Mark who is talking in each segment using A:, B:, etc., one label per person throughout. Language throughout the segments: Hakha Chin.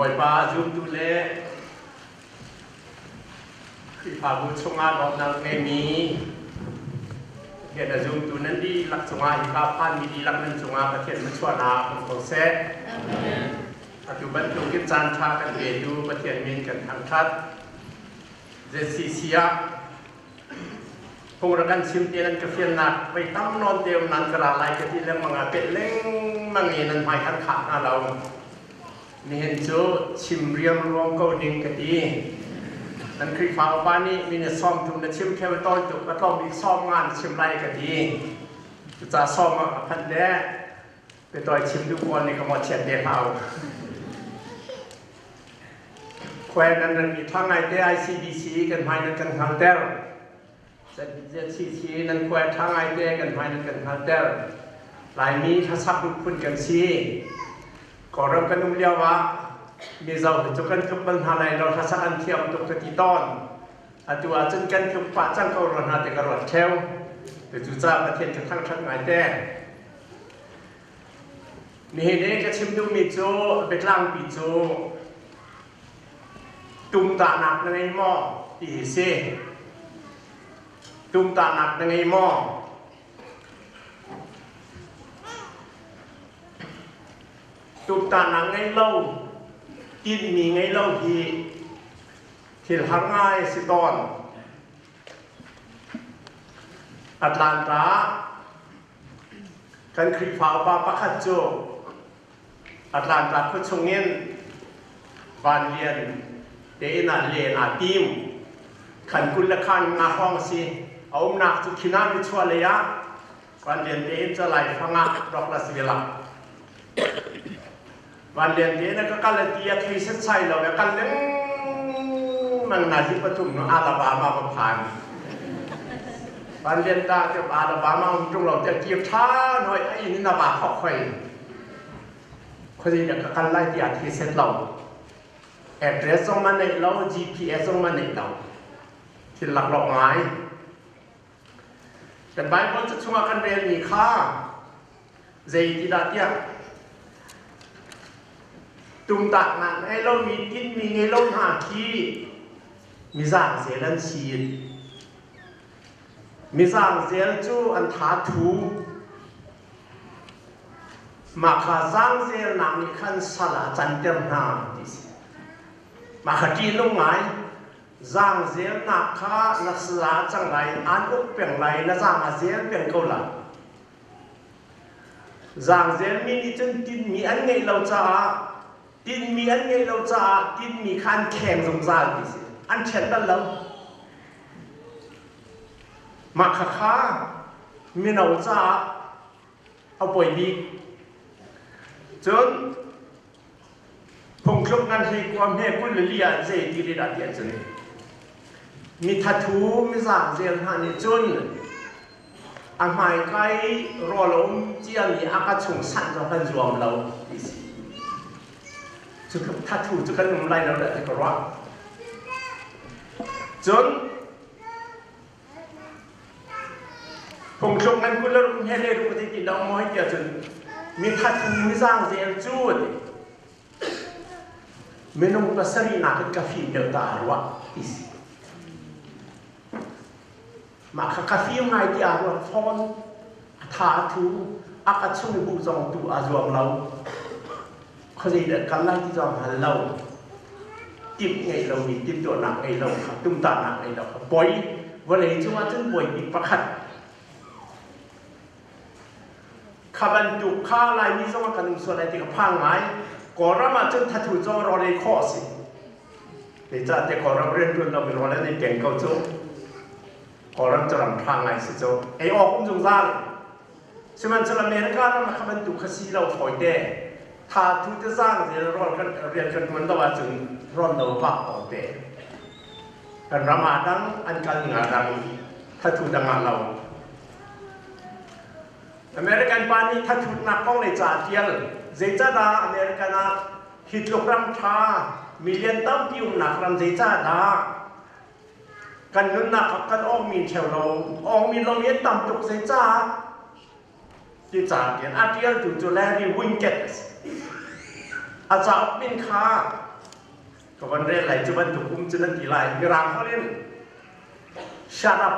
A: Bawipa zumtu le Khrihfabu chungah lawmhnak ngeimi Pathian a zumtu nan dihlak cungah hika phanmi dihlak nan cungah Pathian thluachuahnak um ko seh. Atu bantukin caan ṭha kan petu Pathian min kan thangṭhat. ZCC ah phung rak kan chim te nan ka fiannak voi tam nawn te um nan ka ra lai ka ti lengmang ah pet lengmang i nan hmai kan khah hna lo. Nihin cu chim riangruang ko ding ka ti. Kan Khrihfa upa nih minute 30 na chim theo tawi tuk ka tlawm bik 50 na chim lai ka ti. Cucaah sawm ah ka phanh le Biatawi chim duh pawl nih ka mawhchiat te hlah u. Khuai nan ran i ṭha ngaite ICBC kan hmai nan kan hngalter. ZCC nan khuai ṭha ngaite kan hmai nan kan hngalter. Laimi hlasak duh phun kan si. Kawlram kan um lio ah Mizo hi cu kan tluk bal hna lai lo hlasak an thiam tuk ka ti tawn. Atu ahcun kan tluk pah cang ko rua hna ti ka ruat ṭheo. Cucaah Pathian ka thangṭhat ngaite. Nihin i ka chim duhmi cu biatlangpi cu tumtahnak na ngei maw ti hi si. Tumtahnak na ngei maw? Tumtahnak ngei lo, tinhmi ngei lo hi thil har ngai a si tawn. Atlanta Kan Khrihfa upa pakhat cu Atlanta khua chungin vanlian tein ah len aa tim. Khan 20 le khan nga hrawng a si. A umnak cu Khinan nichuah lei ah vanlian tein cu laifang ah Douglasville ah. Vanlian tein a ka kal a ti a thei setsai lo i a kal lengmang nazi pathum nu Alabama va phan. Vanlian ta te Alabama um ṭung lo te kir ṭhan hoi a inn in a va thok hoi. Khuazei dah ka kal lai ti a thei set lo. Address zong ma neih lo, GPS zong ma neih lo. Thil laklawh ngai. Kan Bible ca chungah kan relmi kha zei ti dah tiah tumtahnak ngei lomi tinhmi ngei lo hna khi mizangzel an si. Mizangzel cu an tha thu. Mah kha zangzelnak nih khan sal ah canter hna ti si. Mah kha ṭihnung ngai. Zaangzelnak kha na sala cang lai, aan uk peng lai, na zaang a zel peng ko lai. Zaangzelmi nih cun tinhmi an ngeih lo caah tinhmi an ngeih lo caah tinhmi kha an kheng zungzal ti si. An ṭhen bal lo. Mah khakha mino caah a poi bik. Cun Phungthluk ngan hlei kua hme 24 ah zei ti ri dah ti ahcun mi thathu mizaangzel hna nih cun a hmaika i rawl a um ciami a ka chung sanh zong kan zuam lo ti si. Cu tluk thathu cu kan um lai lo dah ti ka ruah. Cun Phungthluk ngan 26 he le ruk ti ti lo maw hei ti ahcun mi thathu mizaangzel cu a ti. Minung pasarih nakin ka fim deuh ta aa ruah ti si. Mah kha ka fim ngai ti aa ruat fawn. A tha a thu, a ka chung i bu zong tu aa zuam lo. Khuazei dah kal lai ti zong hngal lo. Timh ngeih lomi timhtuahnak ngei lo kha tumtahnak ngei lo kha poi vawlei cungah cun bawi bik pakhat kha bantuk kha Laimi zong ah kan um sual lai ti ka phang ngai. Kawlram ah cun thathu zong rawl ei khawh a si. Zeicahtiah Kawlram rianṭuan lomi rawl an ei peng ko cu. Kawlram cu ram ṭha ngai si cu. Ei awk um zungzal. Sihmanhsehlaw America ram ah kha bantuk kha si lo fawite. Tha thu te zaang zel rawl kan rian kan ṭuan lo ahcun rawl lo vak ko te. Kan ram ah dang an kal ning ah dang thathu dang ah lo. American pa nih thathutnak kong le ca a ṭial. Zeicahdah American ah hi tluk ram ṭha million tampi umnak ram zeicahdah Kan nunnak ah kan awngmin ṭheo lo. Awngmin lomi an tam tuk zeicah? Ti ca tian a ṭialtu cu Larry Winget a si. A cauk min kha Ka van rel lai cu bantuk um cu nan ti lai. Mirang holh in shut up.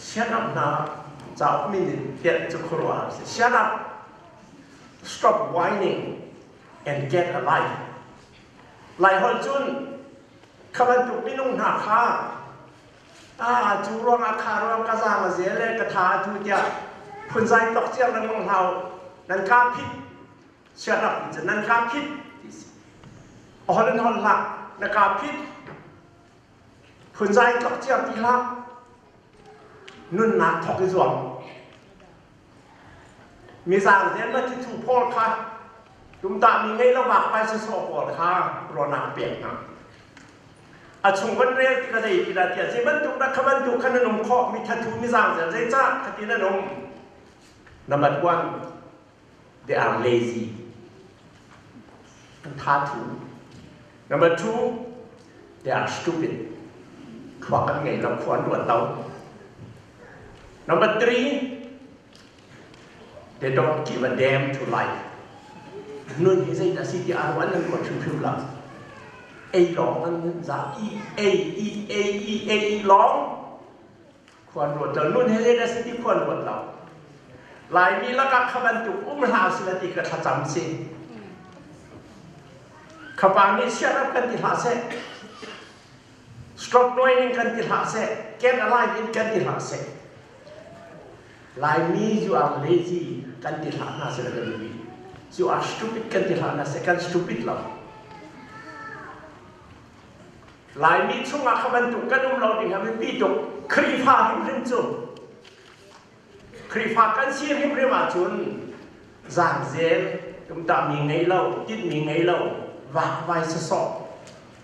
A: Shut up hna cauk min in pianh cu khuaruahhar si. Shut up. Stop whining and get a life. Laiholh cun kha bantuk minung hna kha a cu ruangah kha ruang ka zaang a zel le ka tha a thu tiah phunzai tok ciar lengmang hlah u. Nan kaa phit siarak ti cu nan kaa phit ti si. A hol in hol hlah na kaa phit phunzai tok ciar ti hlah nunnak thok i zuam. Mizang zel na thithu pawl kha tumtah mi ngei lo vak pai sawsawh pawl kha ruahnak pek hna. A chung van rel ti ka zei ti dah tiah zei bantuk dah kha bantuk kha nan um khawh mi thathu mizang zel zeicah kha ti nan um. Number one, they are lazy. An tha thu. Number two, they are stupid. Thluak an ngei lo, khua an ruat lo. Number three, they don't give a damn to life. Nun hi zeidah si ti a ruan an ruat hrimhrim lo. Ei lawng an za i ei i ei i ei i lawng khua an ruat lo. Nun hi zeidah si ti khua an ruat lo. Laimi lakah kha bantuk um hlah sila ti ka thlacam si. Khapa nih siarap kan ti hlah seh. Stroke training kan ti hlah seh, get alive in kan ti hlah seh. Laimi you are lazy kan ti hlah hna seh kan duh You are stupid kan ti hlah hna seh, kan stupid lo. Laimi chungah kha bantuk kan um lo ding ha biapi tuk. Khrihfa hrimhrim cu Khrihfa kan si hrimhrim ahcun zaangzel tumtahmi ngei lo, tinhmi ngei lo, vakvai sawsawh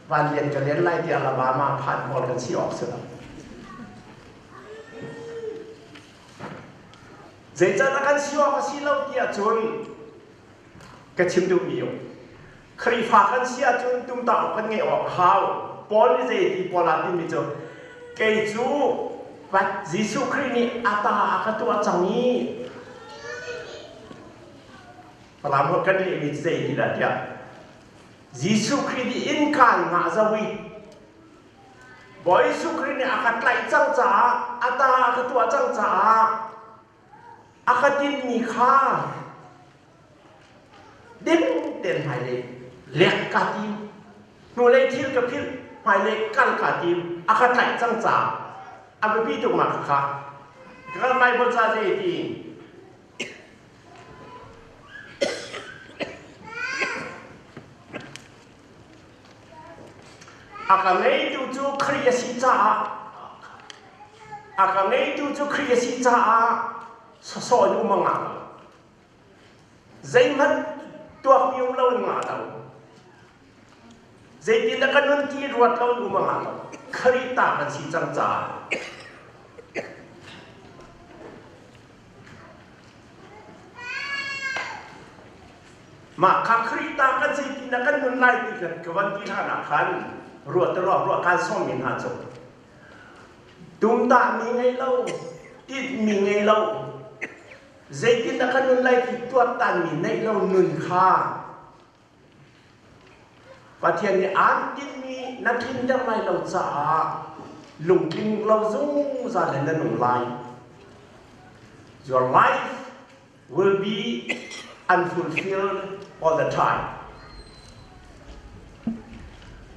A: van lian ka len lai tiah Alabama phan pawl kan si awk si lo. Zeicahdah kan si awk a si lo ti ahcun ka chim duhmi um. Khrihfa kan si ahcun tumtah awk kan ngeih awk a hau. Paul nih zei ti Paul aa timi cu kei cu Jesuh Khrih nih a ta a ka tuah cang i Falam holh kan lehmi cu zei ti dah tiah Jesuh Khrih nih innka ngah zo i Bawi Jesuh Khrih nih a ka tlaih cang caah a ta a ka tuah cang caah a ka tinhmi kha ding tein hmailei lek kaa tim hnulei thil ka philh hmailei kal kaa tim a ka tlaih cang caah a biapi tuk ma kha ka Bible ca zei ti A ka ngeitu cu Khrih a si caah a ka ngeitu cu Khrih a si caah sawsawh in um a ngah lo. Zeihmanh tuakmi um lo in ngah lo. Zeitin dah ka nun ti ruat lo in um a ngah lo. Khrih ta kan si cang caah Mah kha Khrih ta kan zeitin dah kan nun lai ti kan ka van ti hlan ah khan ruah te ruah ruah kaan sawmmi hna cu tumtahmi ngei lo, tinhmi ngei lo, zeitin dah kan nun lai ti tuaktanmi neih lo nun kha Pathian nih aan tinhmi na tlinter lai lo caah lungtling lo zungzal in na nung lai. Your life will be unfulfilled all the time.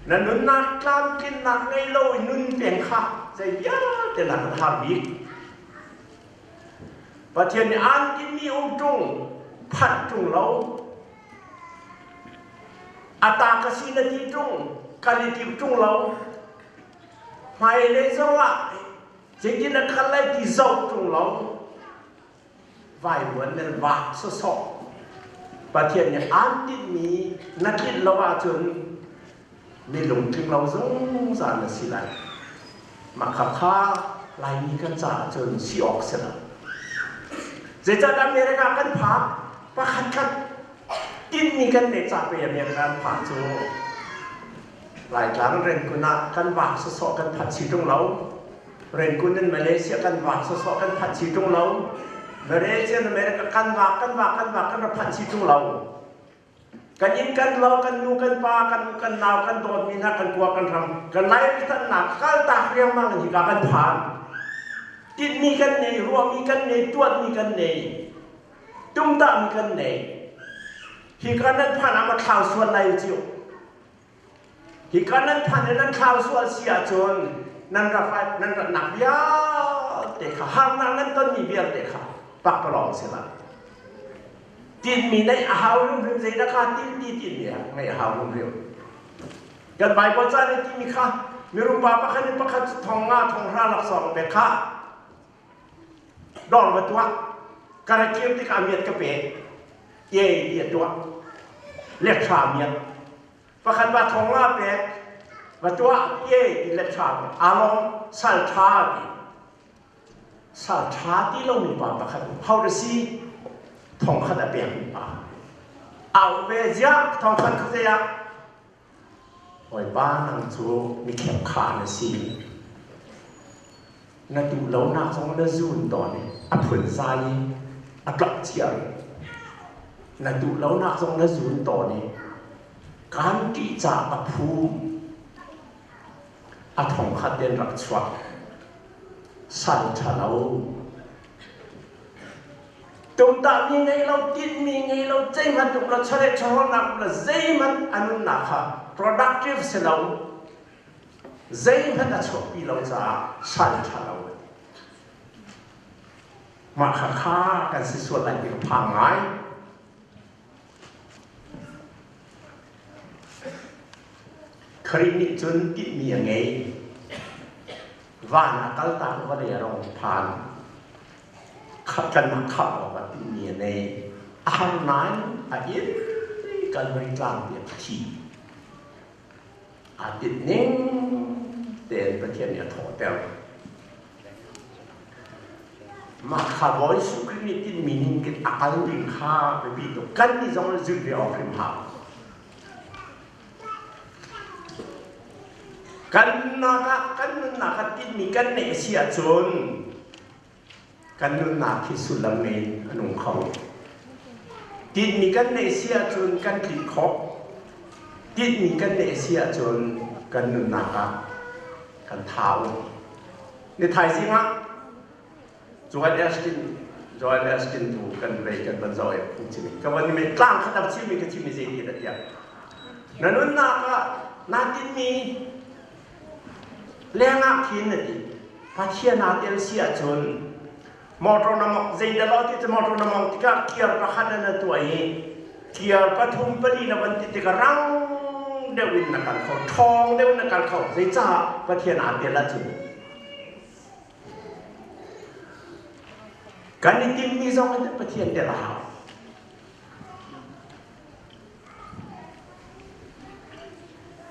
A: Na nunnak tlamtlinnak ngei lo i nun peng kha zei vialte nak an har bik. Pathian nih aan tinhmi um ṭung, phanh ṭung lo, a ta ka si na ti ṭung, kan i tim ṭung lo. Hmailei zongah zeitin na kal lai ti zoh ṭung lo. Vaivuan nan vak sawsawh. Pathian nih aan tinhmi na tlinh lo ahcun mi lungtling lo zungzal na si lai. Mah kha kha Laimi kan caah cun si awk si lo. Zeicahtiah America kan phak pakhat khat tinhmi kan neih ca pe America an phak cu Laitlang Renkun ah kan vak sawsawh kan phanh si ṭung lo. Renkun in Malaysia kan vak sawsawh kan phanh si ṭung lo. Malaysia in America kan vak kan vak kan vak kan ra phanh si ṭung lo. Kan inn kan lo, kan nu kan pa, kan u kan nau, kan dawtmi hna, kan kua kan ram, kan lairitannak kaltak riangmang in hika kan phan. Tinhmi kan nei, ruahmi kan nei, tuanmi kan nei, tumtahmi kan nei. Hika nan phan ah ma thlau sual lai u ciu. Hika nan phan i nan thlau sual si ahcun nan rak nan ratnak vialte kha harnak nan tonmi vialte kha pakpalawng si lai. Tinhmi neih a hau hrimhrim zeidah kha tinh ti tinhmi ngeih a hau hrimhrim. Kan Bible ca nih timi kha mirum pa pakhat in pakhat cu thong nga thong hra laksawng pek kha dawr va tuah ka ra kir tikah miat ka pe ye ti a tuah let hra miat pakhat pa thong nga pek va tuah ye ti let hra along sal tha ti Sal ṭha ti lomi pa pakhat ho da si thongkhat a pekmi pa. Au ve ziah thongkhat kha zei ah Bawipa nang cu mikhep kha na si. Na duh lonak zong na zun tawn i a phunzai i a tlok cia Na duh lonak zong na zun tawn i kaan ṭih caah a phum. A thongkhat in rak chuak. Sal ṭhalo. Tumtahmi ngei lo, tinhmi ngei lo, zeihmanh tuk lo, chawleh chawhrawlnak lo, zeihmanh a nunnak kha productive si lo, zeihmanh a chuahpi lo caah sal ṭhalo a ti. Mah kha kha kan si sual lai ti ka phang ngai. Khrih nih cun tinhmi a ngei. Van ah kaltak vawlei a rong phan. Kanmah khamh awkah tinhmi a nei. A har nain a inn i Kalvari tlang tiang a thi. Aa tinh ning tein Pathian nih a thawhter. Mah kha Bawi Jesuh Khrih nih tinhmi ning kin a kal ding kha biapi tuk. Kannih zong nih zulh ve awk hrim hau. Kan nunnak ah kan nunnak ah tinhmi kan neih a si ahcun kan nunnak hi sullam ngei a nung kho. Tinhmi kan neih si ahcun kan tlik khawh. Tinhmi kan neih si ahcun kan nunnak ah kan thau. Ni thaizing ah Joel Erskine Joel Erskine tu kan vei kan van zoh i phungchim ka van mi tlang khat a chimmi ka chimmi zei ti dah tiah na nunnak ah naa tinhmi lengah khin na ti Pathian aa tel si ahcun motor na mong zeidah lo ti cu motor na mong tikah kiar pakhat na tuah i kiar pathum pali na van ti tikah rang deuh in na kal kho ṭhawng deuh in na kal kho zeicah Pathian aa tel ahcun Kan i timmi zong in Pathian tel a hau.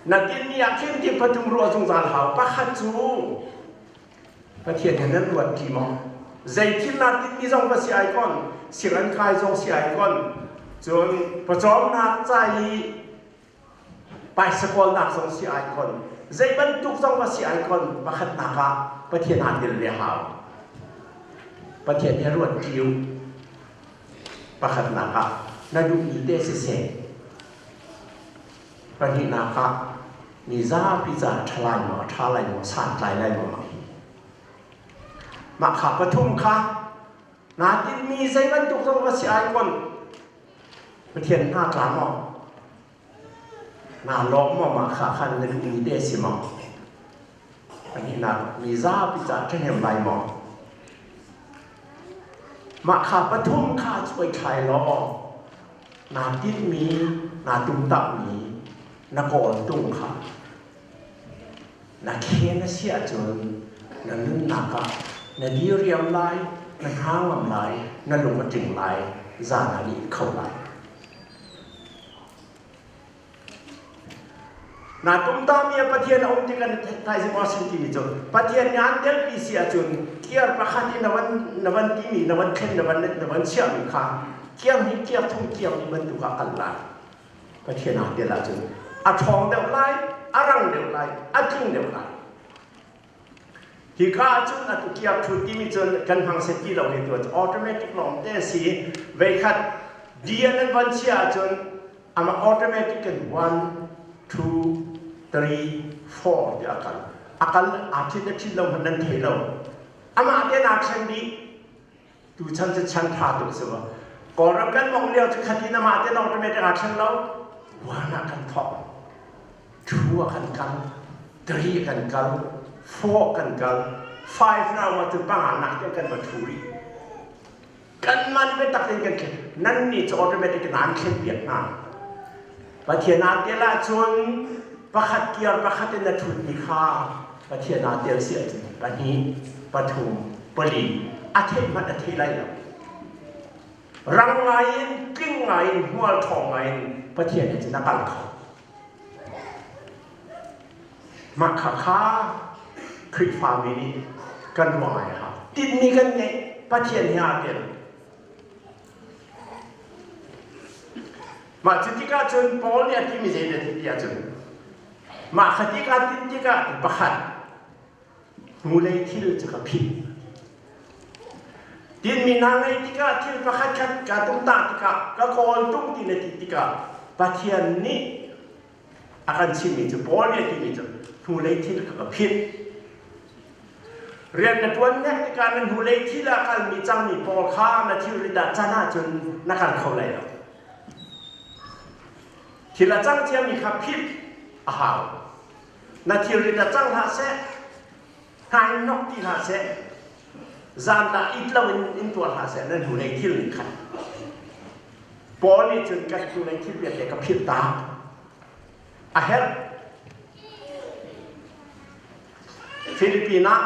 A: Na tinhmi ah khin ti pathum ruah zungzal hau. Pakhat cu Pathian he nan ruat ṭi maw? Zei thil naa tinhmi zong va si ai kon, sianginn kai zong si ai kon, cun pawcawmnak ca i Bicycle-nak zong si ai kon, zei bantuk zong va si ai kon, pakhatnak ah Pathian aa tel ve hau. Pathian he ruat ṭi u. Pakhatnak ah na duhmi te siseh. Pahnihnak ah mi zapi caah ṭha lai maw, ṭha lai maw, santlai lai maw mah hi. Mah kha pathum kha naa tinhmi zei bantuk zong va si ai kon, Pathian hna tla maw? Naa lawm maw mah kha khan na duhmi te a si maw? Pahnihnak, mi zapi caah ṭhahnem lai maw? Mah kha pathum kha cuai thlai law naa tinhmi, naa tumtahmi, na kawltung kha na khen a si ahcun na nunnak ah na diriam lai, na hna ngam lai, na lung a tling lai, zan ah na it kho lai. Na tumtami ah Pathian a um ti kan thaizing Washington timi cu Pathian nih aan telpi si ahcun kiar pakhat i na van na van timi na van thlen na van na van chiahmi kha kiar hnih kiar thum kiar li bantuk ah kal lai. Pathian aa tel ahcun a ṭhawng deuh lai, a rang deuh lai, a tling deuh lai. Hika ahcun atu kiar ṭhut timi cun kan hmang set ti lo hi tu automatic lawng te a si. Veikhat dia nan van chiah ahcun. Amah automatic in 1, 2, 3, 4 ti a kal. A kal aa ṭhit le ṭhit lo hmanh nan thei lo. Amah te naa ṭhen dih. Tuchan cu chan ṭha tuk si maw? Kawlram kan mong lio cu khatin amah te automatic aa ṭhen lo. One ah kan thawk. Two ah kan kal. Three kan kal. Four kan kal. Five na um ahcun panga nak tiang kan va ṭhu rih. Kanmah nih biatak tein kan thlen. Nannih cu automatic in aan thlenpiak hna. Pathian aa tel ahcun pakhat kiar pakhat in na ṭhutmi kha Pathian aa tel si ahcun pahnih, pathum, pali a theih hmanh a thei lai lo. Rang ngai in, tling ngai in, hmual ṭhawng ngai in Pathian he cun a kal kho. Mah khakha Khrihfami nih kan ruah ngai a hau. Tinhmi kan ngeih, Pathian he aa tel. Mah cu tikah cun Paul nih a timi zeidah ti ahcun mah kha tikah tinh tikah pakhat hnulei thil cu ka phit. Tinhmi hna ngeih tikah thil pakhat khat kaa tumtah tikah ka kawl tung ti na ti tikah Pathian nih a kan chimmi cu Paul nih a timi cu hnulei thil kha ka phit. Rian na ṭuan nek tikah na hnulei thil ah kalmi cangmi pawl kha na thilrit ah can ahcun na kal kho lai lo. Thil a cang ciami kha phit a hau. Na thilrit ah cang hlah seh, hna in nok ti hlah seh, zan ah it lo in in tuah hlah seh, na hnulei thil nih khan. Paul nih cun kan hnulei thil vialte ka philh ta. A herh. Philippine ah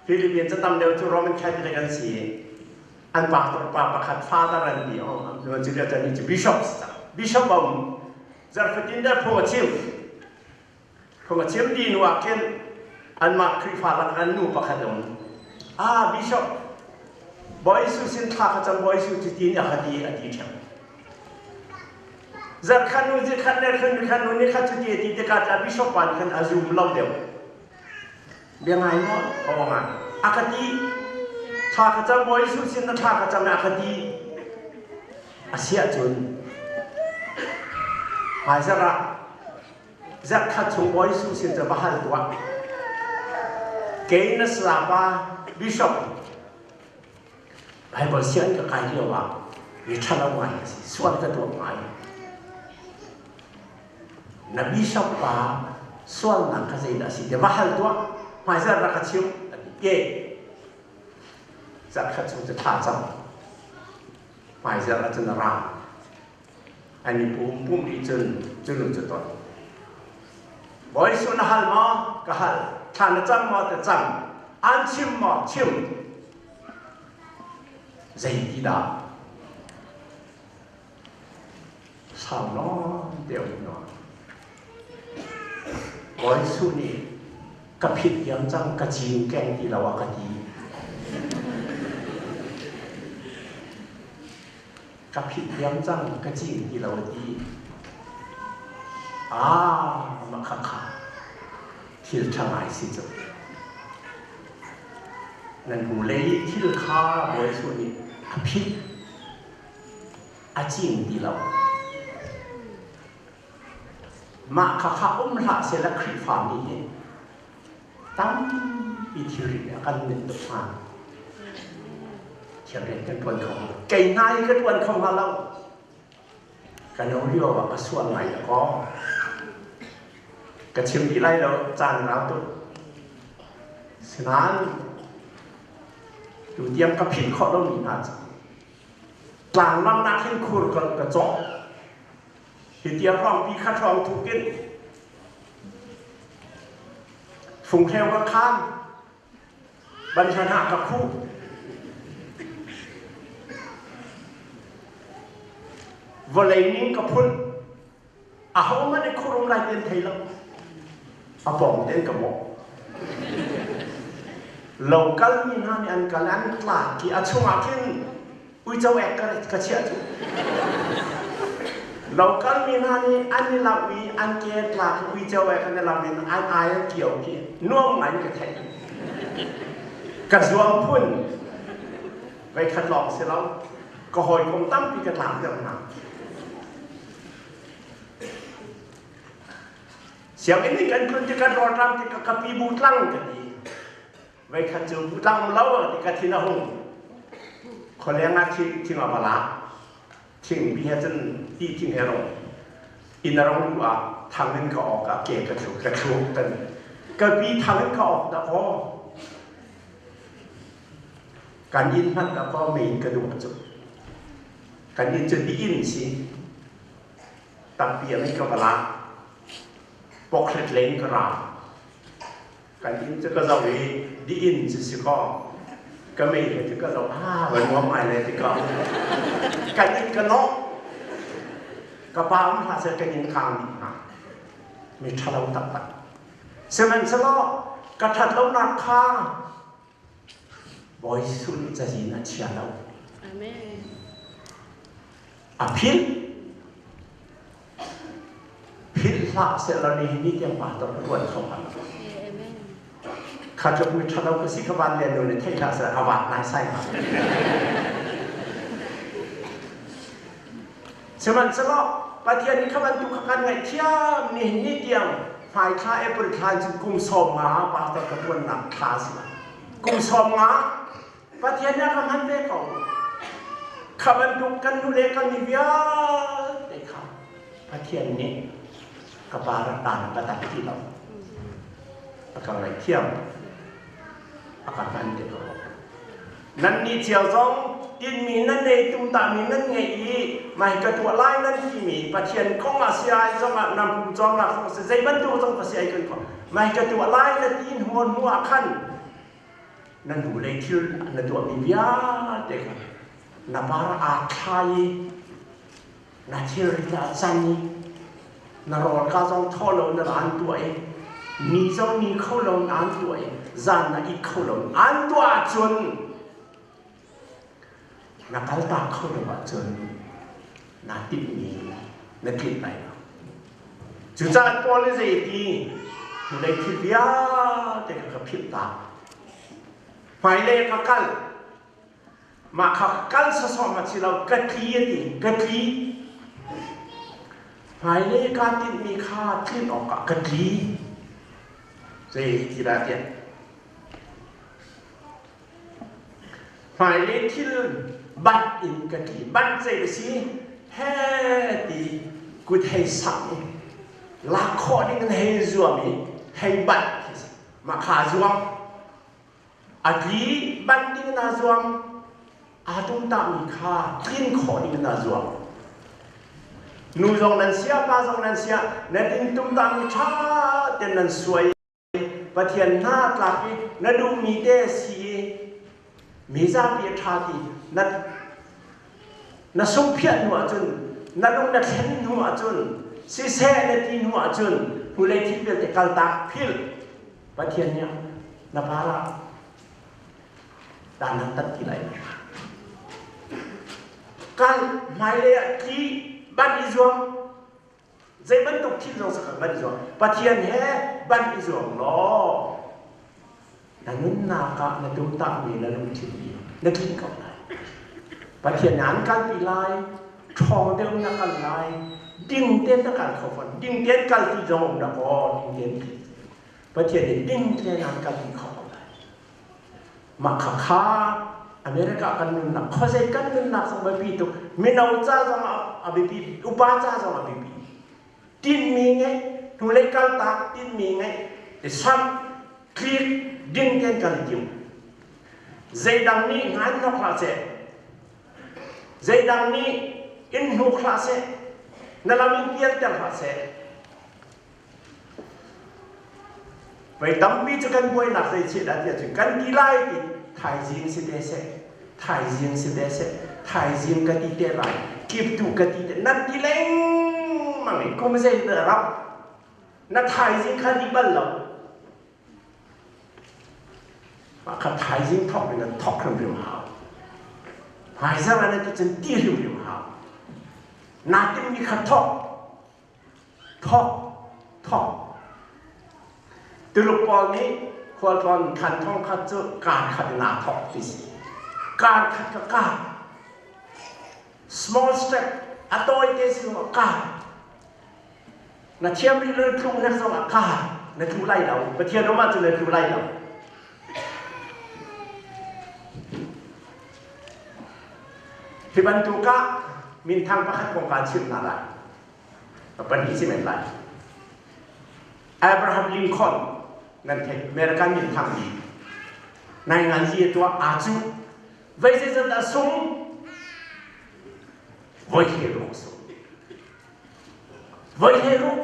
A: Philippines cu tam deuh cu Roman Catholic an si i an pastor pa pakhat father an ti cu bishop bishop a um zarhfatin deuh phung a chim phung a chim dih hnu ah khin anmah Khrihfa lak an nu pakhat a um ah bishop Bawi Jesuh sin thla ka cam Bawi Jesuh cu ti nih a ka ti a ti ṭheo zarhkhat nu zikhat le khan nu nih khat cu ti a ti tikah tah bishop pa nih khan a zum lo deuh Bia ngai maw? Aw ngai. A ka ti. Thla ka cam Bawi Jesuh sin na thla ka cam a ka ti. A si ahcun hmaizarh ah zarhkhat chung Bawi Jesuh sin cu va hal tuah. Kei na sapa bishop Bible sianginn ka kai lio ah mi ṭhalo ngai ka si, sual ka tuah ngai. Na bishop pa sualnak kha zeidah a si ti va hal tuah, hmaizarh rak ka chim a ti. Ke zarhkhat chung cu thla cam. Hmaizarh ahcun a ra. An i pum pum dih cun cu nu cu ton. Bawi Jesuh na hal maw? Ka hal. Thla na cam maw? Ka cam. An chim maw? Chim. Zei ti dah? Sau nawn te um nawn. Bawi Jesuh nih ka phit diam cang ka cin keng ti lo a ka ti. Ka phit diam cang ka cin ti lo a ti. Ah, mah kha kha thil ṭha ngai si cu. Nan hnulei thil kha Bawi Jesuh nih a phit a cin ti lo. Mah kha kha um hlah sehla Khrihfami hi tampi thilri nih a kan nenh tuk hnga. Thiam rian kan ṭuan kho hnga. Kei hna hi ka ṭuan kho hnga lo. Ka no lio ah ka sual ngai da kaw. Ka chim dih lai lo, caan rau tuk. Sinain tutiang ka philh khawh lomi hna cu tlanglam nak hin khur ka ka cawh. Hi tiang hrawngpi kha hrawng thuk in funghreu ka khaan banhla hnah ka khuh. Vawlei ning ka phun. Ahohmanh i khurum lai ti an thei lo. A pawng tein ka bawh. Lo kalmi hna nih an kal an tlak i a chungah khin uico ek ka chiah cu. Lo kalmi hna nih an i lamh i an ke tlak i uico ek an i lamh in an ai an kio khi nuam ngai in ka theih. Ka zuam phun voikhat lawng si lo. Ka hawikom tampi ka tlakter hna. Sianginn in kan tlun tikah rawlṭam tikah ka pi bu tlang ka ti. Voikhat cu bu tlang um lo ti ka thin a hung. Khualeng ah thing a va lak. Thingpi he cun ti thing he rong. Inn a rong lu ah thang in ka awk ah ke ka thluk ka thluk kan. Ka pi thang in ka awk dah kaw. Kan inn hmanh dah kaw mei in ka duh cu. Kan inn cu di inn si. Tampi a mei ka va lak. Pokhlet lei in ka ra. Kan inn cu ka zoh i di inn cu si kaw ka mei he cu ka zoh ah va nuam ngai le ti ka kan inn ka nawh. Ka pa um hlah seh kan inn kaang dih hnga. Mi ṭhalo taktak. Sihmanhsehlaw ka ṭhat lonak kha Bawi Jesuh nih cazin a chia lo.
B: Amen.
A: A philh. Philh hlah sehlaw nihin ni tiang pastor ka ṭuan kho hnga lo.
B: Amen.
A: Kha tluk mi ṭhalo ka si kha van le nu nih theih hlah seh a vat nai sai hnga. Sihmanhsehlaw Pathian nih kha bantuk kha kan ngaihthiam nihin ni tiang hmaithla April thla in cun kum 15 pastor ka ṭuannak thla a si lai. Kum 15 Pathian nih a ka hman ve ko. Kha bantuk kan nu le kan ni vialte kha Pathian nih ka pa rak dan ka dat ti lo. A ka ngaihthiam. A ka hman te ko. Nannih cio zong tinhmi nan nei, tumtahmi nan ngeih i mah hi ka tuah lai nan timi Pathian kong ah si ai zongah nan pum cawmnak zong si zei bantuk zong ka si ai kan kong mah hi ka tuah lai na ti hmuan hnu ah khan na hnu lei thil na tuahmi vialte kha na par aa thlai i na thilri a can i na rawlka zong thaw lo na an tuah i ni zong ni kho lo na an tuah i zan na it kho lo an tuah ahcun na kaltak kho lo ahcun naa timhmi na tlinh lai lo. Cucaah Paul nih zei ti hnulei thil vialte kha ka philh ta. Hmailei ka kal Mah kha kal sawsawh hmanh si lo, ka tli a ti, ka tli. Hmailei kaa tinhmi kha tlin awkah ka tli. Zei ti dah tiah hmailei thil bat in ka tli. Bat zei a si? He ti kut hei samh i lak khawh ding in hei zuam i hei bat khi si. Mah kha zuam. A tli banh ding in aa zuam. Aa tumtahmi kha tlin khawh ding in aa zuam. Nu zong nan sia, pa zong nan sia, nan inn tumtahmi ṭha tein nan suai. Pathian hna tlak i na duhmi te si i mi zapi a ṭha ti na na sungphiah hnu ahcun na lung na thlen hnu ahcun siseh na ti hnu ahcun hnulei thil vialte kaltak philh Pathian nih na par ah dan nan tat ti lai lo. Kal hmailei ah tli ban i zuam zei bantuk thil zong sakal ban i zuam Pathian he ban i zuam law na nunnak ah na tumtahmi na lungthinmi na tlinh ko lai. Pathian nih an kalpi lai ṭhawng deuh na kal lai ding tein na kal kho fawn ding tein kal ti zong um dah kaw ding tein Pathian nih ding tein an kal ti kho ko lai mah kha kha America kan nunnak khuazei kan nunnak zong biapi tuk mino ca zong a biapi upa ca zong a biapi tinmi ngeih hnulei kaltak tinmi ngeih i samh tlik ding tein kal i tim zeidang nih ngan hnok hlah seh Zeidang nih in hnuk hlah seh, na lam in pialter hlah seh. Voi tampi cu kan buainak zeichih dah tiah cun kan ti lai ti thaizing si te seh, thaizing si te seh, thaizing ka ti te lai, kiptu ka ti te, nan ti lengmang i kum zei dah rap, na thaizing kha dih bal lo. Mah kha thaizing thawk in an thawk hrimhrim hau. Hmaizarh ah na ti cun ti hrimhrim hau. Naa timmi kha thawk, thawk, thawk. Tuluk pawl nih khualtlawn khan thong khat cu kar khat in aa thawk ti si. Kar khat ka kar. Small step, a tawi te si zong ah kar. Na thiam rih lo tlung hlek zong ah ka na tlu lai lo. Pathian um ahcun na tlu lai lo. Hi bantuk ah minthang pakhat kong kaan chimh hna lai. Pahnih si men lai. Abraham Lincoln nan theih American minthang mi nai ngan zi tuah aa cu vei zeizat dah sung voi he ruk sung voi he ruk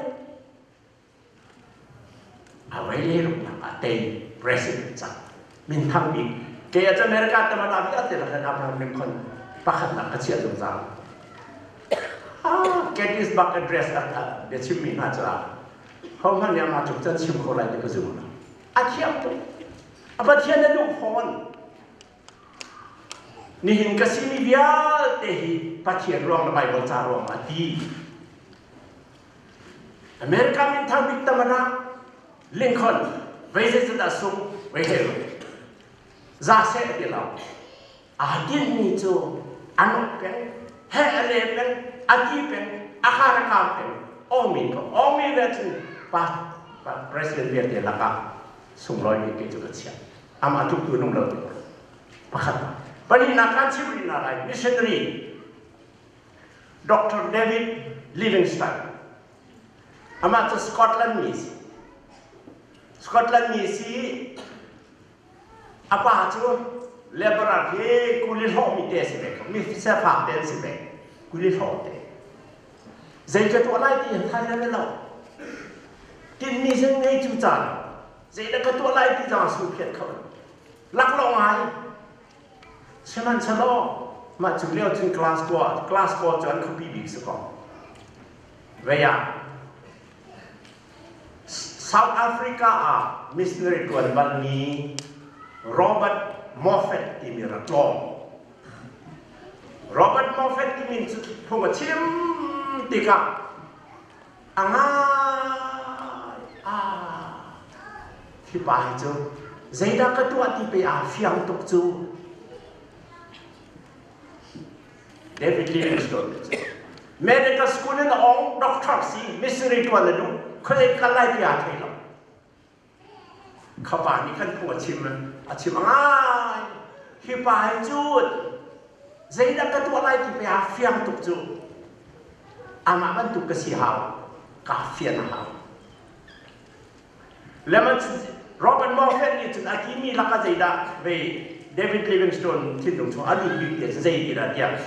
A: a voi le ruk nak ah tei president cang minthang bik kei a America taman ah vialte lakah Abraham Lincoln pakhat nak ka chiah zungzal. Ah, Gettysburg Address ah biachimmi hna cu ho hmanh nih amah tluk cun chim kho lai ti ka zum lo. A thiam tuk. A Pathian a duh fawn. Nihin ka simi vialte hi Pathian ruang le Bible ca ruang a ti. America minthang bik taman ah Lincoln vei zeizat ah sung vei he za seh ti lo. Aa tinhmi cu a nok peng, he a le peng, a ti peng, a kar a kau peng. Awmi ko. Awmi ve cun pa, pa president vialte lakah sunglawi bik kei cu ka chiah. Amah tluktu nung lo tik. Pakhat. Pahnihnak kan chim rih hna lai. Missionary Dr. David Livingstone. Amah cu Scotland mi si. Scotland mi si A pa cu laborer hi kuli hlawhmi te a si ve ko. Mi sefak te an si ve. Kuli hlawh te. Zei ka tuah lai ti thai na lo. Tinmi zing ngei cu caan. Zei dah ka tuah lai ti zong su phiat kho. Laklawh ngai. Sihmanhsehlaw mah cu lio cun Glasgow Glasgow cu an khuapi bik si ko. Vei ah South Africa ah missionary ṭuan balmi Robert Moffat timi rak tlawng. Robert Moffat timi cu phung a chim tikah a ngai ah hi pa hi cu zeidah ka tuah ti pe aa fiang tuk cu. David Livingstone cu medical school in a ong doctor si missionary tuan na duh khuazei kal lai ti aa thei lo khapa nih khan phung a chim a chim ngai hi pa hi cu zeidah ka tuah lai ti pe aa fiang tuk cu amah bantuk ka si hau ka fian a hau Lemon Robert Moffat nih cun a timi lakah zeidah vei David Livingstone thinlung chung a lut bik ti zei ti dah tiah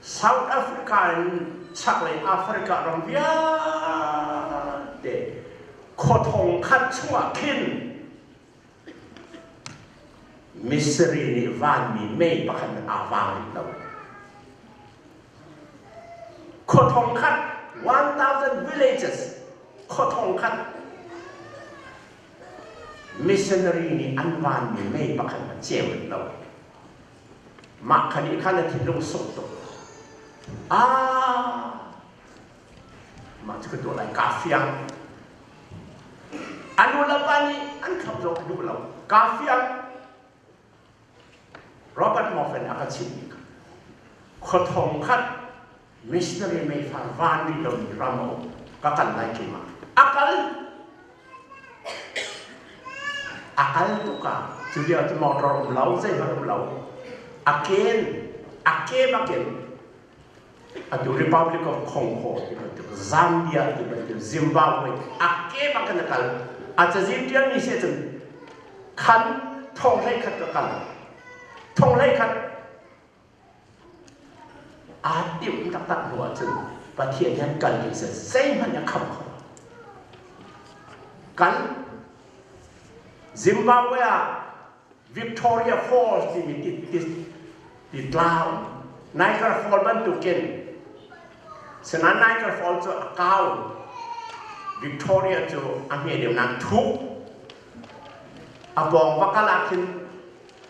A: South Africa in chaklei Africa ram vialte khuathong khat chungah khin Missouri nih vanmi mei pakhat aa vang rih lo. Khuathong khat 1000 villages khuathong khat missionary nih an vanmi mei pakhat a ceu rih lo. Mah kha nih khan a thinlung suk tuk. Ah, mah cu ka tuah lai kaa fiang. A nu le pa nih an thlop zong a duh lo. Kaa fiang. Robert Moffat a ka chimhmi kha khuathong khat missionary meifar van rih lomi ram a um ka kal lai keimah a kal a kal tuk ah cu lio cu motor um lo zeihmanh um lo a ken a ke bakin atu Republic of Congo ti bantuk Zambia ti bantuk Zimbabwe a ke bak in a kal a cazin tialmi si cun khan thong hlei khat ka kal thong hlei khat aa timh taktak hnu ahcun Pathian he kal ding si zeihmanh a kham kho kal Zimbabwe ah Victoria Falls timi ti tlau Niagara Falls bantukin sinain Niagara Falls cu a kau Victoria cu a hme deuh nain thuk a pawng va kal ah khin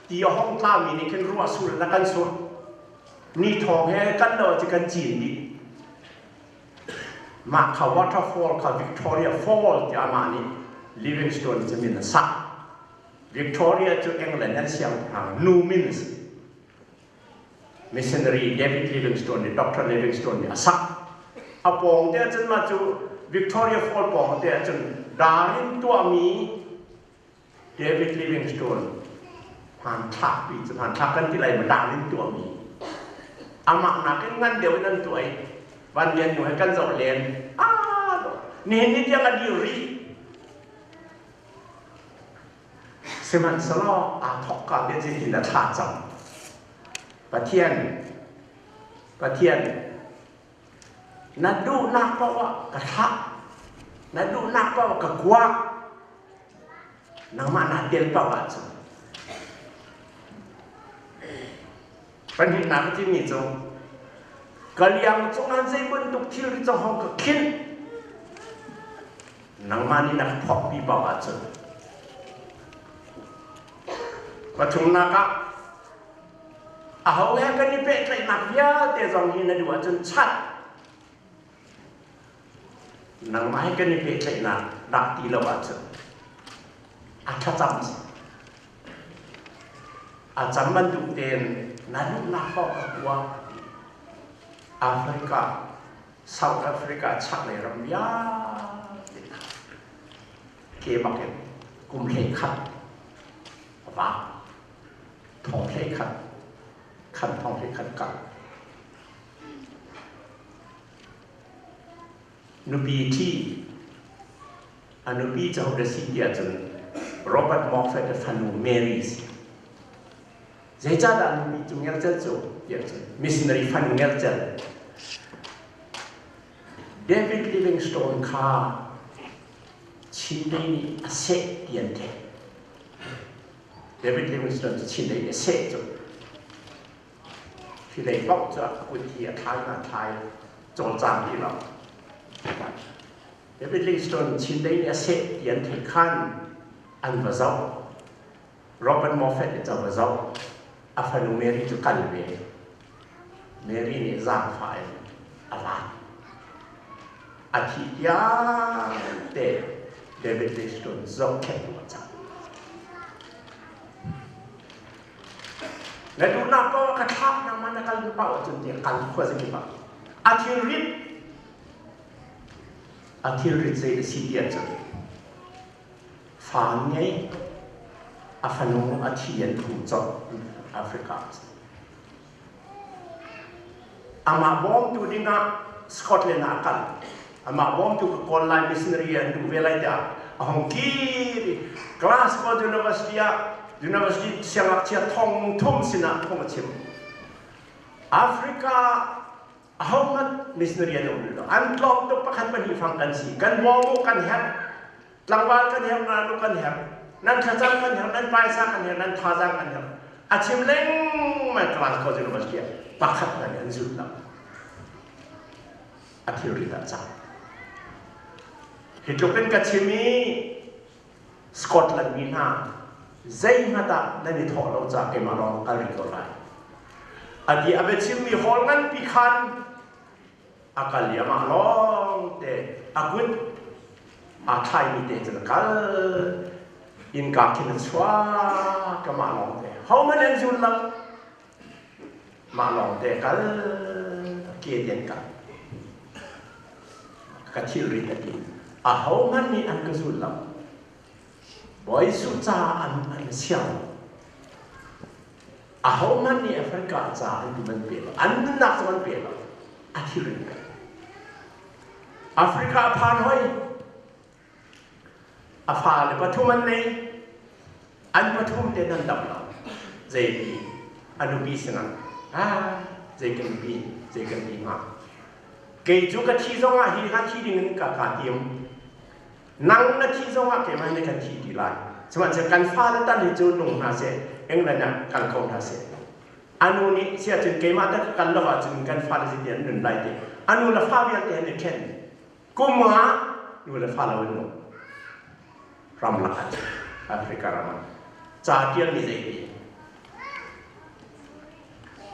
A: ti a hong tlami nih khin ruah sur in a kan sur ni thawng he kan lo cu kan cin dih mah kha waterfall kha Victoria Fall tiah amah nih Livingstone cu min a sak Victoria cu England an siangpahrang nu min a si. Missionary David Livingstone nih Dr. Livingstone nih a sak. A pawng te ahcun mah cu Victoria Fall pawng te ahcun dar in tuahmi David Livingstone hmanthlak pi cu hmanthlak kan ti lai ma dar in tuahmi amah nakin ngan deuh in an tuah i Van Lian nu he kan zoh len ah nihin ni tiang a dir rih. Sihmanhsehlaw aa thawkka te zeitin a thla cang. Pathian, Pathian, na duhnak paoh ah ka thlah, na duhnak paoh ah ka kuah, nangmah naa tel paoh ahcun. Pahnihnak a timi cu ka liang cungah zei bantuk thilri cu hong ka khinh nangmah nih na ka phawkpi paoh ahcun pathumnak ah aho he kan i pehtlaihnak vialte zong hi na duh ahcun chat nangmah he kan i pehtlaihnak dak ti lo ahcun a thlacam si A cam bantuk tein na duhnak paoh ka tuah. Africa, South Africa chaklei ram vialte kha ke bak in kum 11 a vak. Thong 11, khan thong 11 kal. Nupi ṭhi A nupi cu hodah si ti ahcun Robert Moffat a fanu Mary a si. Zeicahdah a nupi cu ngelcel cu ti ahcun missionary fanu ngelcel. David Livingstone kha Chinlei nih a seh ti an theih. David Livingstone cu Chinlei nih a seh cu. Hi lei paoh cu a kut hi a thlai in a thlai cawlcang ti lo. David Livingstone Chinlei nih a seh ti an theih khan an va zoh. Robert Moffat nih cu a va zoh. A fanu Mary cu kal ve. Mary nih zaangfah in a vat. A thih tiang te David Livingstone zohkhenhtu a cang. Na duhnak paoh ka thlak nangmah na kal paoh ahcun tiah kal khua zakip ah a thilrit a thilrit zei a si ti ahcun fa an ngei a fanu a thi an phum colh Africa amah bawmtu dingah Scotland ah a kal amah bawmtu ka kawl lai missionary an duh ve lai tiah a hong kir i Glasgow University ah University siangngakchia thong thum sinah phung a chim Africa ahohmanh missionary an um rih lo an tlawm tuk pakhat pahnih fang kan si kan bawm u kan herh tlangval kan herh ngaknu kan herh nan thlacam kan herh nan paisa kan herh nan thazaang kan herh a chim lengmang Glasgow University ah pakhat hmanh an zul lo a thilri dah cang hi tluk in ka chim i Scotland mi hna zeihmanh ah nan i thawh lo caah keimah lawng kal rih ko lai a ti a biachimmi hall nganpi khan a kal i amah lawng te a kut aa thlaimi te cun a kal innka khin a chuak amah lawng te hohmanh an zul lo mah lawng te kal ke ten kal ka thilrit a ti ahohmanh nih an ka zul lo Bawi Jesuh ca an an siang ahohmanh nih Africa ca an tum an pe lo an nunnak zong an pe lo a thilrit pe Africa phan hoi A fale pathum an nei. An pathum te nan dam lo. Zei a nupi sinah ah zei kan pi zei kan ti hnga. Kei cu ka thi zongah hi ha thi ding in ka ka tiam. Nang na thi zongah keimah nih kan thi ti lai. Sihmanhsehlaw kan fale tal hi cu nung hna seh, England ah kal ko hna seh. Anu nih siahcun keimah ta ka kal lo ahcun kan fale zeitin an nun lai ti. Anu le fa vialte an i ṭhen. Kum ah nu le fa lo in um ramlak ah Africa ram ah ca ṭialmi zei ti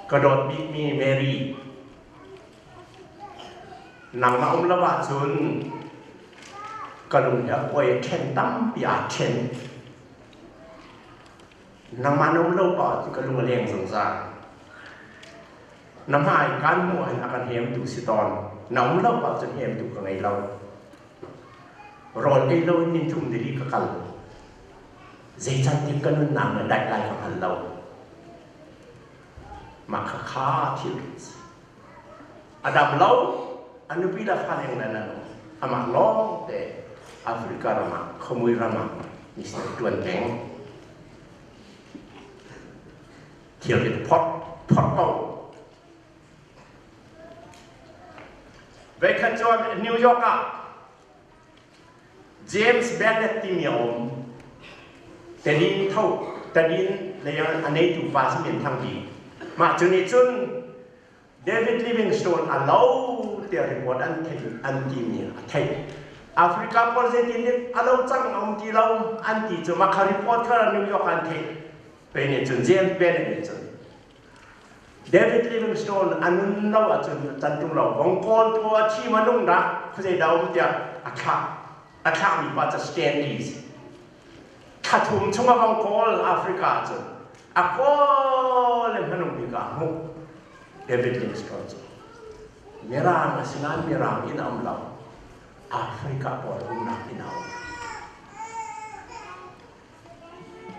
A: ka dawt bikmi Mary nangmah um lo ahcun ka lung hi a kuai ṭhen tampi aa ṭhen nangmah na um lo pa cu ka lung a leng zungzal na hmai kaan hmuh ahhin a kan hemtu si tawn. Na um lo ahcun hnemtu ka ngei lo. Rawl ei lo in ninthum nili ka kal. Zeicantik ka nunnak na daih lai ka hngal lo. Mah kha kha thil a dam lo, a nupi le fa leng nan an um. Amah lawng te Africa ram ah, khuamui ram ah missionary ṭuan peng. Thil hi phot phot ko. Voikhat cu New York ah James Bennett timi a um. Tadin tho tadin lei a neitu pa si min thang bik. Mah cu nih cun David Livingstone a lo tiah report an theih an timi a theih. Africa pawl zeitin nih a lo cang a um ti lo an ti cu mah kha report kha New York an theih. Pe nih cun James Bennett nih cun David Livingstone a nun lo ahcun can ṭung lo Bongkawl thaw a thi ma nung dah khuazei dah um tiah a thlah a thlahmi pa cu Stanley si. Thla thum chung a vong kawl Africa ahcun a kawl in hmanung bik ah hmuh David Livingstone cu Mirang a si nain Mirang inn a um lo Africa pawl umnak inn a um.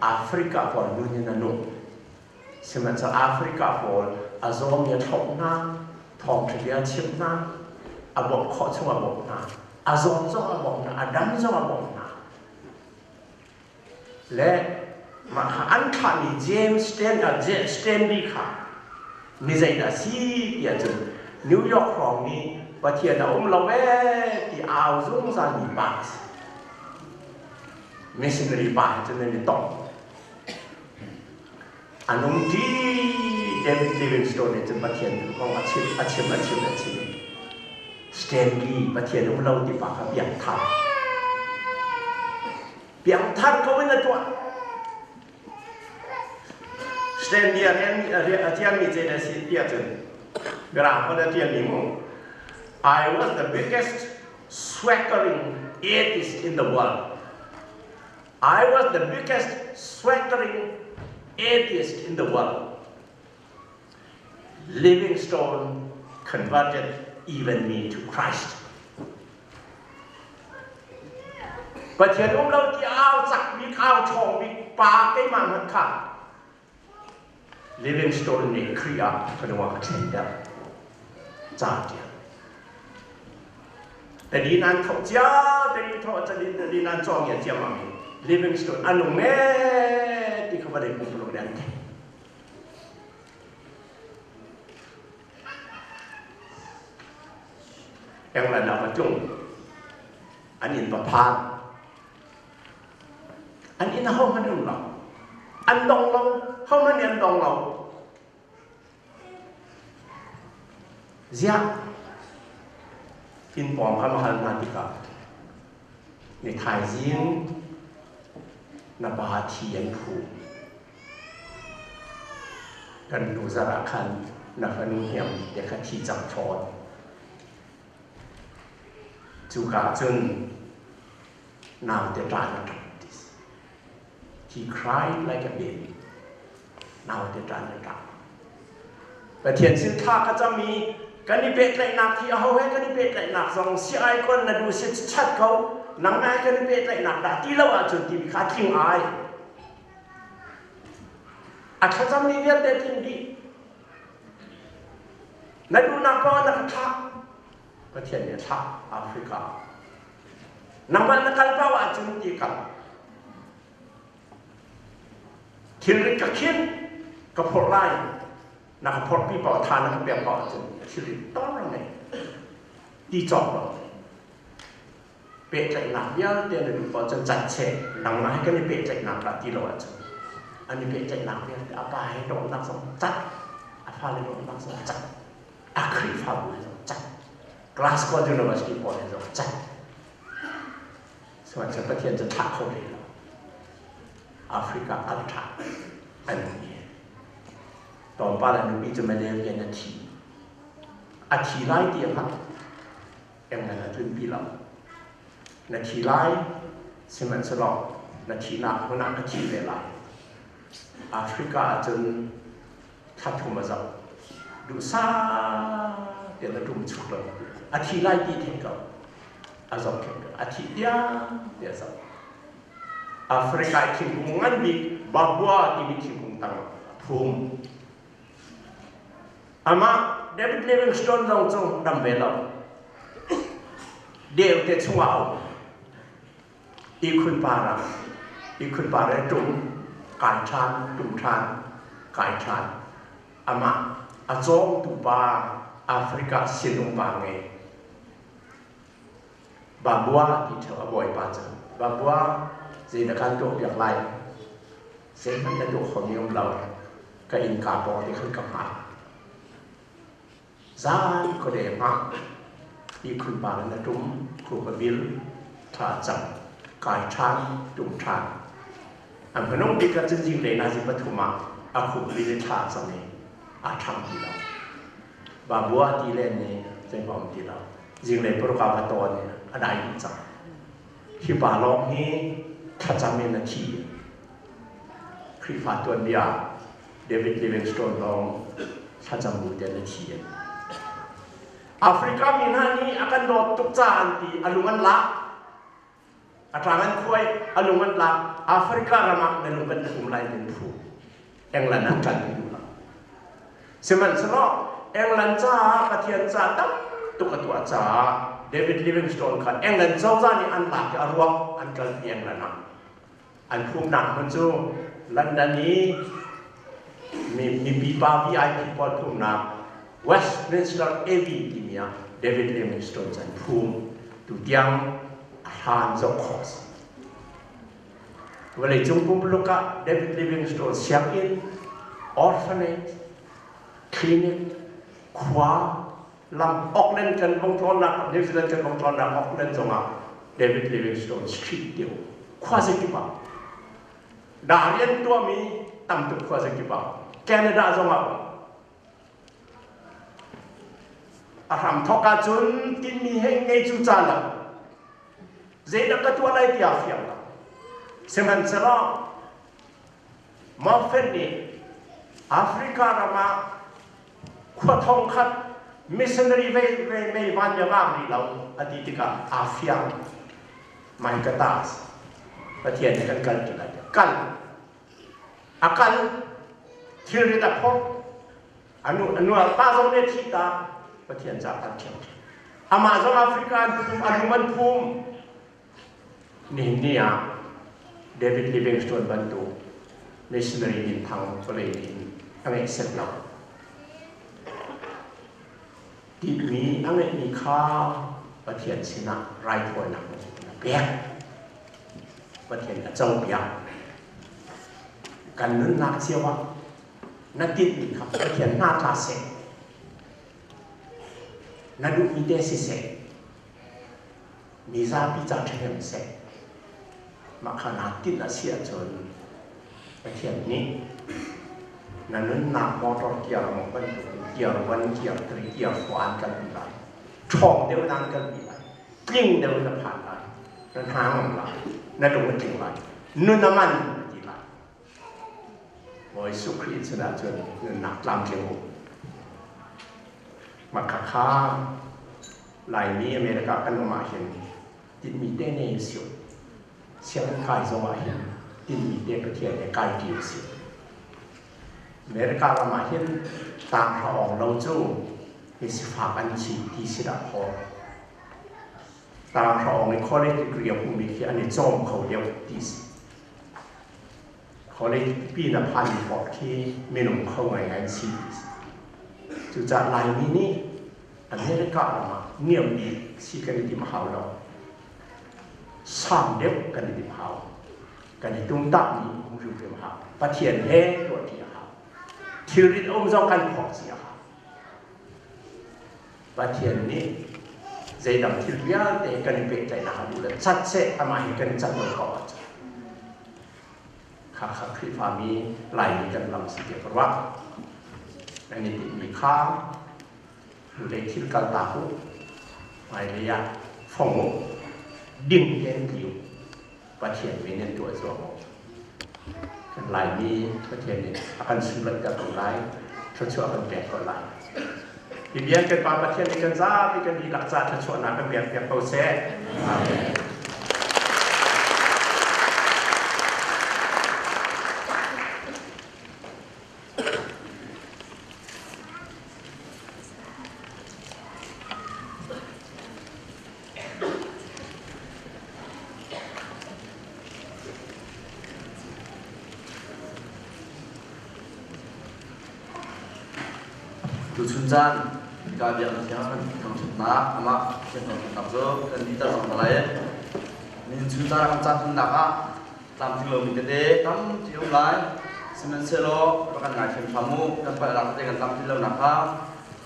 A: Africa pawl nun in a nung. Sihmanhsehlaw Africa pawl a zawmi a thlop hna, thawngṭha bia a chimh hna, a bawmh khawh chung a bawmh hna, a zawt zong a bawmh hna, a dam zong a bawmh hna. Le mah kha an thlahmi James Stanley kha mi zeidah a si ti ahcun New York hrawng nih Pathian a um lo ee ti au zungzalmi pa a si. Missionary pa he cun an i tong. A nung ṭi David Livingstone nih cun Pathian kong a chim, a chim, a chim, a chim. Stanley Pathian um lo ti pa kha piangthar. Piangthar ko in a tuah. Stanley a rian a ṭialmi ce na si tiah cun Mirang holh a ṭialmi mu I was the biggest swaggering atheist in the world. I was the biggest swaggering atheist in the world. Livingstone converted even me to Christ. Pathian um lo ti au cak bik au ṭhawng bik pa keimah hmanh kha Livingstone nih Khrih ah ka lung a ka thlenter. Ca ṭial. Tadi nan thawh cia, tadi thawh tadi tadi nan cawng ya cia mami. Livingstone a nung e ti kha vawlei pumpaluk nih an theih. England ah va tlung. An inn va phan. An inn ahohmanh um lo. An dong lo. Hohmanh nih an dong lo. Ziah inn pawng kha hal hna tikah ni thaizing na pa thi an phu. Kan hnu zarh ah khan na fanu hniang bik te kha thi cang fawn. Cuka ah cun naute ṭah na ṭap ti si. He cried like a baby. Naute ṭah na ṭap. Pathian sin thla ka cam i kan i pehtlaihnak hi aho he kan i pehtlaihnak zong si ai kon na duh si chat ko nangmah he kan i pehtlaihnak dah ti lo ahcun timi kha a tling ai. A thlacammi vialte tling dih. Na duhnak paoh na ka thlah. Pathian nih a thlah Africa. Nangmah na kal paoh ahcun ti kal. Thilrit ka khin ka phorh lai. Na ka phorhpi paoh tha na ka pek paoh ahcun thilrit tor ngei. Ti cawk lo. Pehtlaihnak vialte na duh paoh cun cat seh. Nangmah he kan i pehtlaihnak dah ti lo ahcun an i pehtlaihnak vialte a pa he dawtnak zong cat, a fale dawtnak zong cat, a Khrihfabu he zong cat, Glasgow University pawl he zong cat. Sihmanhsehlaw Pathian cu thlah kho hlei lo. Africa kal ṭha an i tlawmpal a nupi cu malaria in a thi. A thi lai ti a hngalh. England a tlunpi lo. Na thi lai, sihmanhsehlaw na thihnak hmun ah ka thi ve lai. Africa ahcun thla thum a zoh. Duhsah Tiah na ṭum chuk lo. A thi lai ti theih ko. A zohkhenh ko. A thih tiang tiah zoh. Africa i thingkung ngan bik Babua timi thingkung tang a phum. Amah David Livingstone zong cu dam ve lo. Deu te chungah a um. Ihkhun par ah ihkhun par i ṭum kai ṭhan, ṭum ṭhan, kai ṭhan. Amah a cawngtu pa Africa sinum pa ngei. Babua ti ṭheo a bawipa cu. Babua zeidah kan tuahpiak lai? Zeihmanh na tuah khomi um lo. Ka innka pawng te khan ka hngak. Zan khuadeng ah ihkhun par in a ṭum, khuk a bil, thla a cam, kai ṭhan, ṭum ṭhan. A hmanung bik ah cun zinglei nazi pathum ah a khuk bil i thla a cam i aa ṭhang ti lo. Babua ti len i zeihmah um ti lo. Zinglei paruk ah va tawn i a dai dih cang. Hi pa lawng hi thlacam in a thi. Khrihfa tuanbia David Livingstone lawng thlacam bu ten a thi. Africa mi hna nih a kan dawt tuk ca an ti, a lung an lak. A tlang an khuai, a lung an lak. Africa ram ah na lung kan phum lai tin phu. England an ṭan ti duh lo. Sihmanhsehlaw England caah Pathian ca tam tuk a tuah caah David Livingstone kha England cozah nih an lak i a ruak an kalpi England ah. An phumnak hmun cu London i mipi pa VIP pawl phumnak Westminster Abbey timi ah David Livingstone cu an phum. Tutiang a hlan zoh khawh a si. Vawleicung pumpuluk ah David Livingstone sianginn, orphanage, clinic, khua, lam Auckland kan vong tlawnnak New Zealand kan vong tlawnnak Auckland zongah David Livingstone Street ti um khua zeikip ah dah rian tuahmi tam tuk khua zeikip ah Canada zongah um a hram thawk ahcun tinmi he ngei cu ca lo zeidah ka tuah lai tiah fiang lo sihmanhsehlaw Moffat nih Africa ram ah khua thong khat missionary vei vei mei van bia ngak rih lo a ti tikah aa fiang mai ka ta Pathian nih kan kal ti lai kal a kal thilrit a phorh anu anu pa zong nih thi ta Pathian ca kan thiam amah zong Africa an phum a lung an phum Nihin ni ah David Livingstone bantuk missionary minthang vawlei nih a ngeih set lo. Tinhmi a ngeihmi kha Pathian sinah raithawinak a pek. Pathian a copiak. Kan nunnak cio ah na tinhmi kha Pathian hna tla seh. Na duhmi te siseh. Mizapi ca ṭhahnem seh. Mah kha naa tinh a si ahcun Pathian nih na nunnak motor gear maw bantukin gear 1, gear 3, gear 4 an kalpi lai. Ṭhawng deuh in an kalpi lai. Tling deuh in na phan lai. Na hna ngam lai. Na lung a tling lai. Nun a man na ti lai. Bawi Jesuh Khrih sinah cun nunnak tlamtling u. Mah khakha Laimi America kan um ahhin tinhmi te nei a si. Sianginn kai zong ahhin tinhmi te Pathian he kai ṭi a si. America ram ahhin tanghra awng lo cu mi sifak an si ti si dah kaw. Tanghra awng i college degree a hmumi khi an i cawm kho deuh ti si. College pipi na phanmi paoh khi minung kho ngaingai an si ti si. Cucaah Laimi nih America ram ah niam bik si kan i timh hau lo. Sang deuh kan i timh hau. Kan i tumtahmi um hrimhrim hau. Pathian he tuahṭi a hau. Thilrit um zong kan phawk si a hau. Pathian nih zeidang thil vialte kan i pehtlaihnak a duh le cat seh amah hi kan i cat lo ko ahcun khakha Khrihfami Laimi kan lam si tiah ka ruah. Nan i tinhmi kha hnulei thil kaltak u, hmailei ah fong u, ding tein tli u, Pathian min in tuah zuam u. Kan Laimi Pathian nih a kan sunlaihter ko lai, thluachuah kan pek ko lai. Hi bia kan Pa Pathian nih kan zapi kan dihlak ca thluachuahnak kan pek piak ko seh. Amen.
B: Tuchun caan hika biakinn thiang kan thangṭhatnak amah Pathian thangṭhatnak cu kan dih ter cang lai. Nihin chun caan kan caan hmannak ah tlamtling lomi tete tampi um lai. Sihmanhsehlaw rak kan ngaithiam hram u. Kan palhnak tete kan tlamtlin lonak kha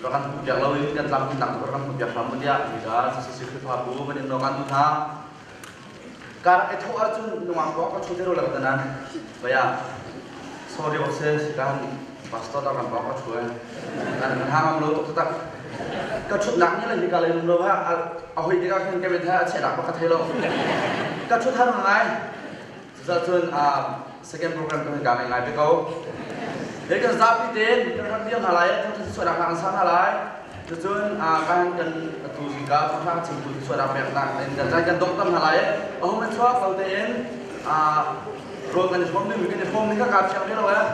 B: rak kan hmuhpiak loin kan tlamtlinnak rak kan hmuhpiak hram u tiah hika CCC Khrihfabu kan in nawl kan duh hna. Kar i thawh ahcun nungak pawng ka ṭhu te lo tanan baya sorry ose kan pastor da kan pawng ka ṭhu ai kan kan hangam lo tuk tak ka ṭhutnak ni le hika lei lum lo ha a hoi tikah khin ka mit ha a chehnak bak ka thei lo ka ṭhut har ngai cucun second program kan ka ngai ngai pe ko he kan zapi ten kan rak dir hna lai thangṭhat suahnak hna kan sa hna lai cucun kan kan atu zingka thangṭha chimtu suahnak peknak in kan zai kan dongter hna lai a hung chuak lo tein rawl kan i hrawm ding kan i hrawm ding ka ka fiang ve lo eh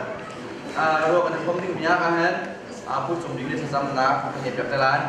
B: rawl kan i hrawm ding mi ah ka hen pu cung bik le thlacamnak kan ngei piak te lai.